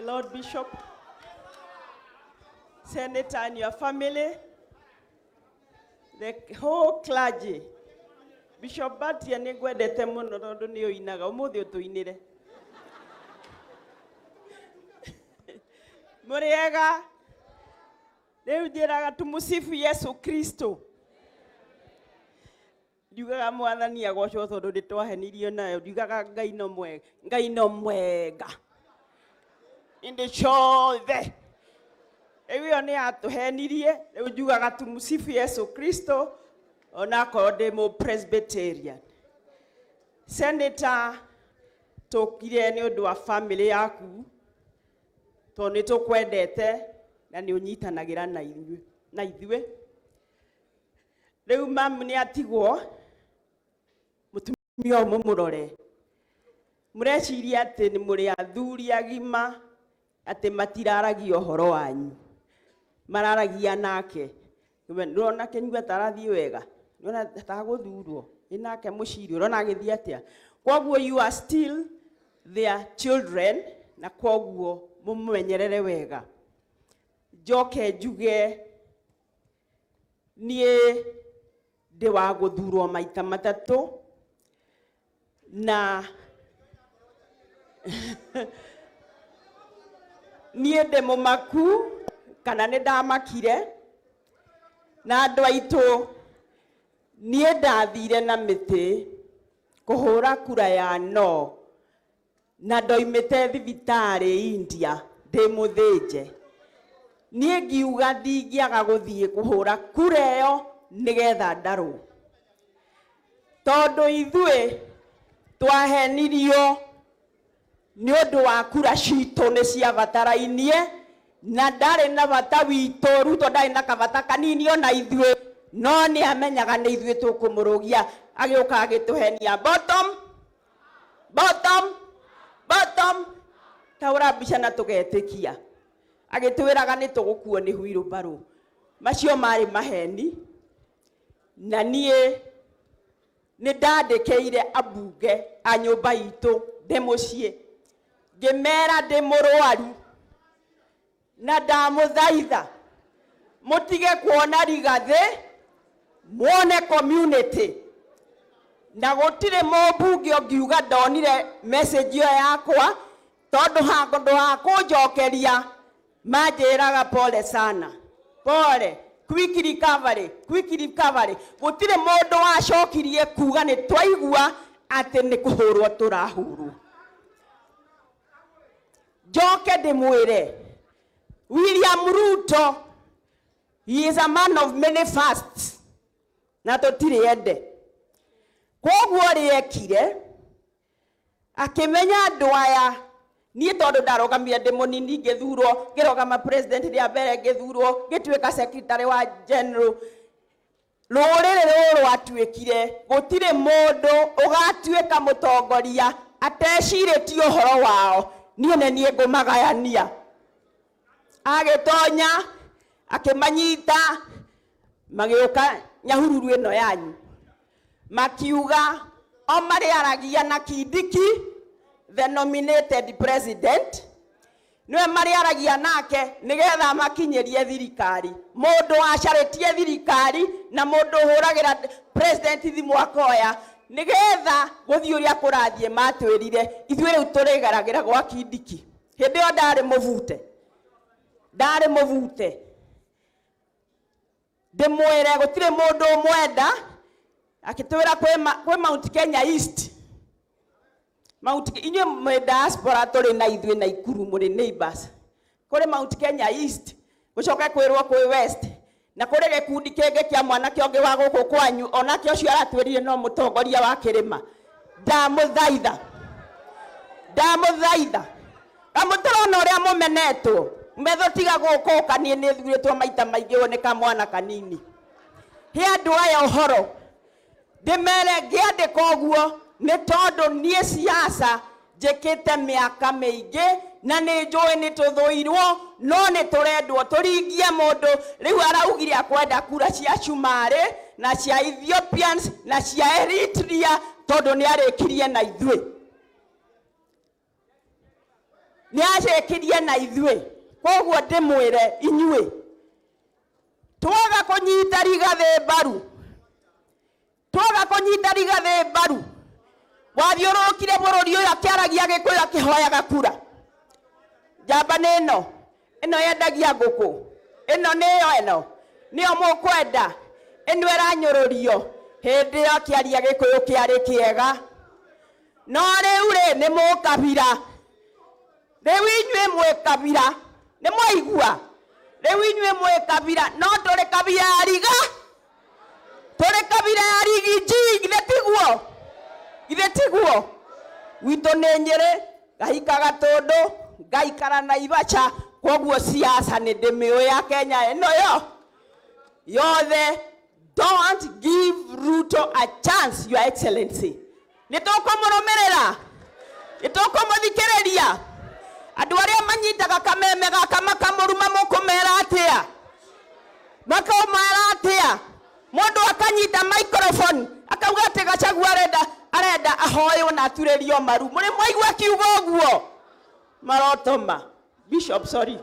The Lord Bishop, Senator and your family, the whole clergy. Bishop Batia nĩ ngwendete mũno tondũ nĩ ũinaga ũmũthĩ ũtũinĩre. Mũrĩ ega? Rĩu njĩraga tumusifu Yesu Kristo. Ndiugaga mwathani agocwo tondũ nĩ twahenirio nayo, ndiugaga Ngai no mwega, Ngai no mwega ĩndĩ ciothe. Rĩu ĩyo nĩ yatũhenirie, rĩu njugaga tumusifu Yesu Kristo onakorwo ndĩ mũ Presbyterian. Senator, tũkire nĩ ũndũ wa family yaku tondũ nĩ tũkwendete na nĩ ũnyitanagĩra na inyuĩ na ithuĩ. Rĩu mamu nĩ atigwo, mũtumia ũyũ mũmũrore. Mũreciria atĩ nĩ mũrĩ athuri agima atĩ matiraragia ũhoro wanyu, mararagia nake. Ndũrona Kĩnyua tarathiĩ wega, ndũrona tagũthurwo, ĩ nake Mũciri ũrona agĩthiĩ atĩa? Kwoguo you are still their children, na kwoguo mũmenyerere wega. Njoke njuge niĩ ndĩ wa gũthurwo maita matatũ na niĩ ndĩ mũmaku kana nĩ ndamakire na andũ aitũ. Niĩ ndathire na mĩtĩ kũhũra kura ya no na ndoimĩte thibitarĩ India ndĩ mũthĩnje. Niĩ ngiuga ndingĩaga gũthiĩ kũhũra kura ĩyo nĩgetha ndarwo, tondũ ithuĩ twahenirio nĩ ũndũ wa kura citũ nĩ ciabatarainie na ndarĩ na bata witũ. Ruto ndarĩ na kabata kanini ona ithuĩ, no nĩ amenyaga nĩ ithuĩ tũkũmũrũgia. Agĩũka agĩtũhenia bottom bottom bottom, taũra mbica na tũgetĩkia. Agĩtwĩraga nĩ tũgũkuo nĩ wheelbarrow. Macio marĩ maheni, na niĩ nĩ ndandĩkĩire ambunge a nyũmba itũ ndĩ mũciĩ, ngĩmera ndĩ mũrwaru na ndamũthaitha mũtige kuona Rigathĩ, muone community. Na gũtirĩ mũmbunge ũngiuga ndonire message ĩyo yakwa, tondũ handũ ha kũnjokeria manjĩraga pole sana, pole, quick recovery, quick recovery. Gũtirĩ mũndũ wacokirie kuga nĩ twaigua atĩ nĩ kũhũrwo tũrahũrwo. Njoke ndĩmwĩre William Ruto, he is a man of many fasts, na tũtirĩ ende. Koguo rĩekire akĩmenya andũ aya, niĩ tondũ ndarũgamire ndĩ mũnini ngĩthurwo, ngĩrũgama president rĩa mbere ngĩthurwo, ngĩtuĩka secretary wa general. Rũrĩrĩ rũrũ rwatuĩkire gũtirĩ mũndũ ũgatuĩka mũtongoria atecirĩtie ũhoro wao, niĩ nĩ niĩ ngũmagayania. Agĩtonya akĩmanyita, magĩũka Nyahururu ĩno yanyu, makiuga o marĩaragia na Kindiki, the nominated president, niwe marĩaragia nake nĩgetha makinyĩrie thirikari. Mũndũ wacarĩtie thirikari na mũndũ ũhũragĩra president thimũ akoya nĩgetha gũthiĩ ũrĩa kũrathiĩ. Matwĩrire ithuĩ rĩu tũrĩgeragĩra gwa Kindiki. Hĩndĩ ĩyo ndarĩ mũbute, ndarĩ mũbute. Ndĩmwĩre gũtirĩ mũndũ ũmwenda. Akĩtwĩra kwĩ Mount Kenya East, Mount inyuĩ mwĩ diaspora tũrĩ na ithuĩ na Ikuru mũrĩ neighbors. Kũrĩ Mount Kenya East, gũcoke kwĩrwo kwĩ West, na kũrĩ gĩkundi kĩngĩ kĩa mwanake ũngĩ wa gũkũ kwanyu, onake ũcio aratwĩrire no mũtongoria wa kĩrĩma. Ndamũthaitha, ndamũthaitha, kamũtũrona ũrĩa mũmenetwo metho, tiga gũkũka. Niĩ nĩ thurĩtwo maita maingĩ, ũyũ nĩ kamwana kanini. He andũ aya ũhoro, ndĩmere ngĩandĩka ũguo nĩ tondũ niĩ siasa njĩkĩte mĩaka mĩingĩ na nĩ njũĩ nĩ tũthũirwo, no nĩ tũrendwo tũringie mũndũ. Rĩu araugire akwenda kura cia Cumarĩ na cia Ethiopians na cia Eritrea, tondũ nĩ arĩkirie na ithuĩ. Nĩ acĩkirie na ithuĩ. Koguo ndĩmwĩre inyuĩ, twaga kũnyita Rigathĩ mbaru, twaga kũnyita Rigathĩ mbaru, wathiũrũrũkire bũrũri ũyũ akĩaragia Gĩkũyũ akĩhoyaga kura. Njamba nĩ ĩno, ĩno yendagia ngũkũ, ĩno nĩyo, ĩno nĩyo mũkwenda, ĩno ĩranyũrũrio. Hĩndĩ ĩyo akĩaria Gĩkũyũ kĩarĩ kĩega, no rĩu rĩ, nĩ mũkabira. Rĩu inyuĩ mwĩ kabira, nĩ mwaigua? Rĩu inyuĩ mwĩ kabira, no tũrĩ kabira ya riga, tũrĩ kabira ya Riggy G, githĩ tiguo? Githĩ tiguo? Gwitũ nĩ Nyĩrĩ, ngahika Gatũndũ, ngaikara Naivasha, koguo siasa nĩ ndĩmĩũĩ ya Kenya ĩno yo yothe. Don't give Ruto a chance, Your Excellency. Nĩ tũkũmũrũmĩrĩra, nĩ tũkũmũthikĩrĩria. Andũ arĩa manyitaga kameme gaka makamũruma, mũkũmera atĩa? Makamwĩra atĩa? Mũndũ akanyita microphone akauga atĩ Gachagua arenda ahoywo na aturĩrio maru. Mũrĩ mwaigua akiuga ũguo? Marotoma. Bishop, sorry.